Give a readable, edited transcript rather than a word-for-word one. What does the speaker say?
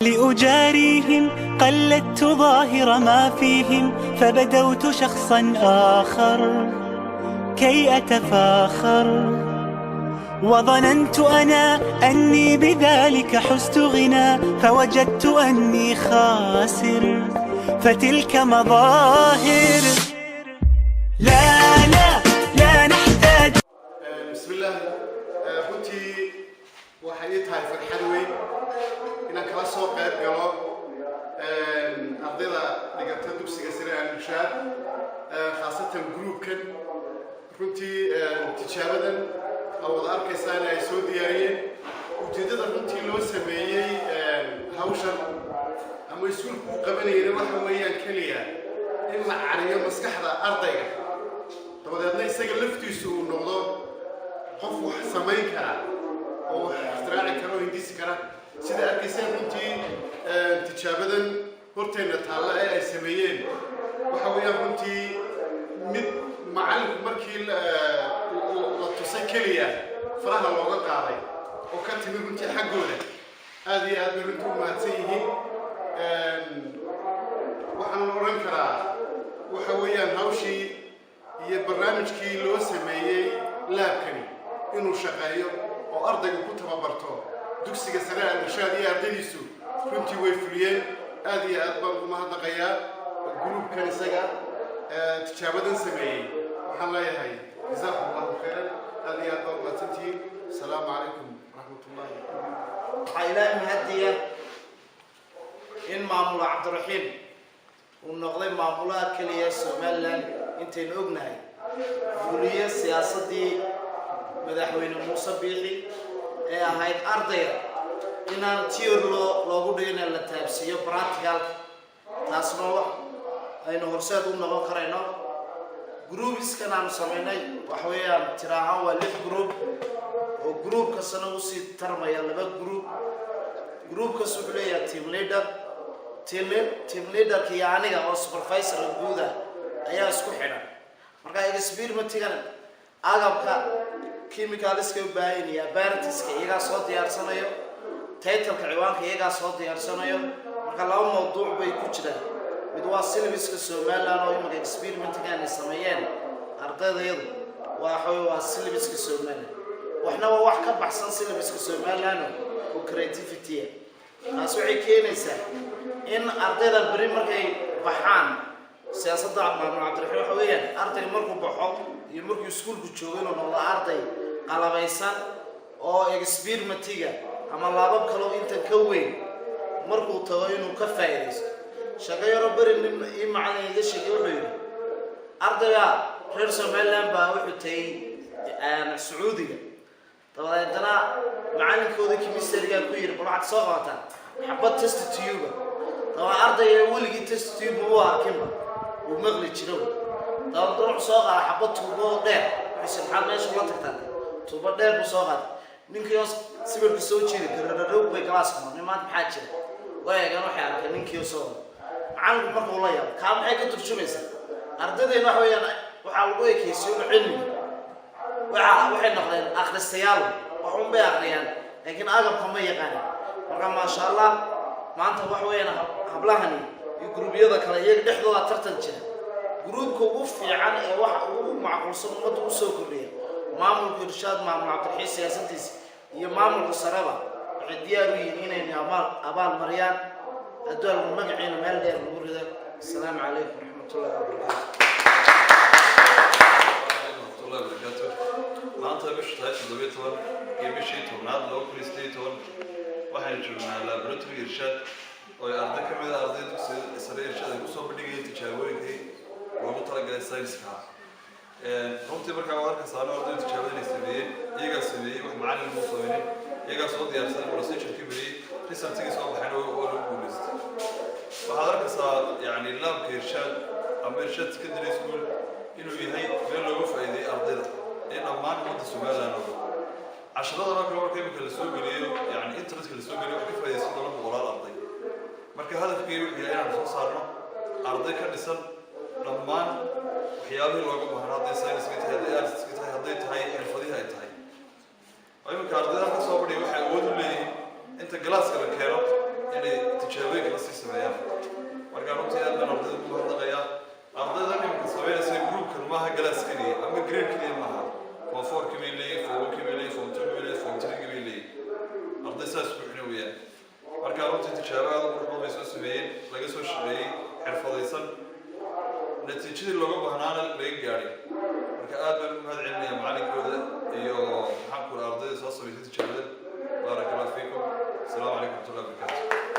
لأجاريهم قلدت ظاهر ما فيهم، فبدوت شخصا آخر كي أتفاخر، وظننت أنا أني بذلك حزت غنى، فوجدت أني خاسر، فتلك مظاهر. لا لا لا نحتاج. Bismillaah. Runtii waxay ii tahay farxad weyn inaan kala soo qayb galo ardayda dhigata dugsiga sare Al-Irshaad, khaasatan groupkan. Runtii tijaabadan aa wada arkaysaan ay soo diyaariyeen, ujeeddada runtii loo sameeyey hawshan ama iskuulku u qabanayana waxa weeyaan keliya in la cariyo maskaxda ardayga, dabadeedna isaga laftiisu uu noqdo qof wax samayn kara oo wax ikhtiraacin kara oo hindisi kara. Sida arkayseen, runtii tijaabadan horteenna taalla ee ay sameeyeen waxa weeyaan runtii mid macallinku markii la tusay keliya faraha looga qaaday oo ka timi runtii xaggooda. Aad iyo aad bay runtii u mahadsan yihiin. Waxaan odhan karaa waxa weeyaan hawshii iyo barnaamijkii loo sameeyey labkani inuu shaqeeyo oo ardaygu ku tababarto dugsiga sare Al-Irshaad iyo ardaydiisu runtii way fuliyeen. Aad iyo aad baan ugu mahadnaqayaa groupkan isaga tijaabadan sameeyey. Waxaan leeyahay jazaakum Allahu khayran, aad iyo aad baan umahadsantihiin. Asalaamu calaykum waraxmatullahi. Waxaa Ilaahay mahadiya in maamula Cabdiraxiim uu noqday maamulaha keliya Somaliland intaynu ognahay fuliye siyaasaddii Madaxweyne Muuse Biixi ee ahayd ardayga inaan theory loogu dhigin, la taabsiiyo practicalka. Taasna wax aynu horseed u noqon karayno. Groupiskan aanu samaynay waxa weeyaan tira ahaan waa lix group, oo group kastana usii tarmaya laba group. Group kas wuxuu leeyahay team leader. Team leaderka iyo aniga oo supervisor guud ah ayaa isku xidhan. Marka experimentigan agabka chemicalska u baahan iyo apparatuska iyagaa soo diyaarsanayo, titleka, ciwaanka iyagaa soo diyaarsanayo. Marka laba mawduuc bay ku jiraan: mid waa syllabuska Somaliland, oo imanka experimentigan ay sameeyeen ardaydayadu waxa waa syllabuska Somaliland, waxna waa wax ka baxsan syllabuska Somaliland oo creativity ah. Taas waxay keenaysaa in ardayda beri markay baxaan, siyaasadda maamul Cabdiraxiim waxa weeyaan ardayga markuu baxo iyo markuu iskuulku joogo inuu noqdo arday qalabaysan oo experimentiga ama labab kaleo intan ka weyn markuu tago inuu ka faa'iidaysto. Shaqo yaro beri nin ii macalin iga sheegay wuxuu yidhi, ardayga reer Somaliland baa wuxuu tegey Sacuudiga. Dabadeedna macalinkooda chemistryga ku yidhi, "Bal waxaad soo qabataa xabad test tube." Daba ardayga weligii test tube ma u arkinba, uu maqli jiro. Dabadeedna wuxuu soo qaaday xabad tuubo oo dheer. Wuxuuse, "Maxaad meesha ula tagtaa?" Tuubo dheer buu soo qaaday. Ninkii oo sawirka soo jeeday garararog bay galaaska marnay, "Maanta maxaa jira?" Waa eegaan, waxay arkeen ninkii oo soo wada. Macalinku markuu la yaabo, kaa maxay ka turjumaysaa? Ardaydeena waxa weeyaan waxaa lagu ekeysiyo cilmiga waxay noqdeen akhristayaal, wax un bay akhriyaan, laakiin agabka ma yaqaanin. Marka maasha Allah, maanta waxa weeyaan hablahani iyo groupyada kale iyaga dhexdooda tartan jira. Groupka ugu fiican ee waxa ugu macquulsan ummadda usoo kordhiya, maamulka Irshaad, maamul Cabdiraxiin siyaasadiisa iyo maamulka sareba waxay diyaar u yihiin inaynu abaal mariyaan, adduun magaciina meel dheer lagu rido. Asalaamu calaykum waraxmatullahi wabarakaatu. Waraxmatullahi wabarakaatu. Maanta bishu tahay 17 iyo bishii 10aad 2018, waxaynu joognaa laboratory Irshaad oo ay arday ka mid ah arday dugsiga sare Irshaad ay kusoo bandhigayeen tijaabooyinkii loogu talagalay sayniska. Runtii markaa waad arkaysaa ardaydu tijaabada inay sameeyeen, iyagaa sameeyey, wax macallin muu sameynin, iyagaa soo diyaarsaday, procedure-kii mariyey, resultigii soo baxayna waa lagu guulaystay. Waxaad arkaysaa yani labka Irshaad ama Irshaad Secondary School inuu yahay meel looga faa'iideeyey ardayda iyo dhammaan ummadda Somaliland oo dhan. Casharadan oo kale marka imika lasoo geliyo, yani internetka lasoo geliyo, waxay ka faa'iidaysan doona boqolaal arday. Marka hadafkii wuxuu yahay inaanu soo saarno arday ka dhisan dhammaan waxyaabihii looga baahnaa, hadday sayniska tahay, hadday artiska tahay, hadday tahay xirfadihii ay tahay. Oo iminka ardayda ka soo badhiya waxay awood u leeyihiin inta classka la keeno inay sameeyaan. Marka runtii aad baan ardayda ugu mahadnaqayaa. Ardayda imika sameynaysa groupkan maaha class keliya ama grade keliya maaha. Form fourkii bay leeyihin, form one-kii bay leeyihin, form two bay leeyihin, form three bay leeyihin. Arday saas ku xidhan weeyaan. Marka runtii tijaabo aad u qurux badan bay soo sameeyeen, laga soo shaqeeyey, xirfadaysan, natiijadii looga baahnaana laga gaadhay. Marka aad baan u mahad celinaya macalinkooda iyo, maxaan ku ardayda soo samaysay tijaabada. Baaraka Allah fiikum. Asalaamu calaykum waraxmatullahi wabarakaatu.